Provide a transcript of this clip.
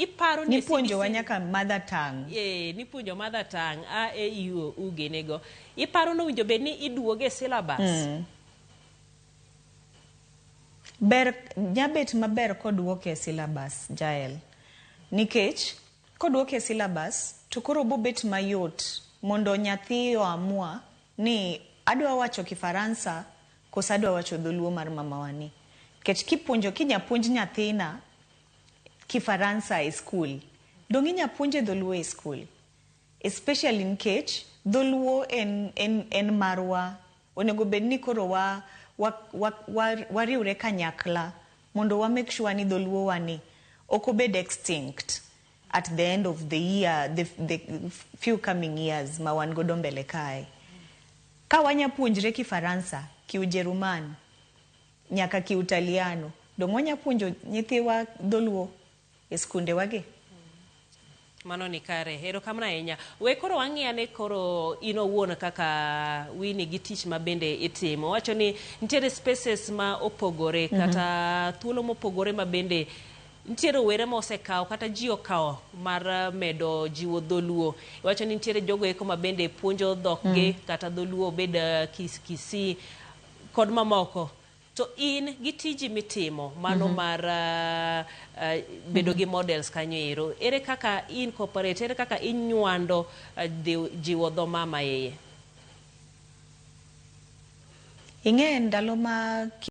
Iparo ni e Nipuonjowa CBC nyaka mother tongue. Nipuonjo mother tongue, a, e, i, o, u ginego. Iparo ni owinjo bed ni iduoge e syllabus? Ber nyabet maber koduoke e syllabus, Jael. Nikech koduoke e syllabus to koro bobet mayot mondo nyathi oamua ni adwa wacho Kifaransa koso adwa wacho dholuo mar mamawa ni. Nikech kipuonjo kinya puonj nyathina Kifaransa e skul, dong' inya puonje dholuo e skul? Especially nikech dholuo en marwa. Onego bed ni koro wa wariwre kanyakla mondo wa make sure ni dholuo wa ni ok obed extinct at the end of the year, the few coming years ma wan godo mbele kae. Ka wanya puonjre Kifaransa, Kiujerumani, nyaka Kiutaliano, dong' wanya puonjo nyithiwa dholuo e skunde wagi? Mano ni kare. Erokamano ahinya. We koro wang'i ane koro in owuon kaka Winnie gi tich ma bende itimo. Wacho ni nitiere spaces ma opogore kata thuolo mopogore ma bende nitiere rowere ma osekawo kata ji okawo mar medo jiwo dholuo. Iwacho ni nitiere jogo eko ma bende puonjo dhok gi kata dholuo obed Kisii kod mamoko. To in gi tiji mitimo mano mar bedo gi models kanyo ero. Ere kaka incorporate, ere kaka inywando jiwo dho mama iye? Ing'e ndalo ma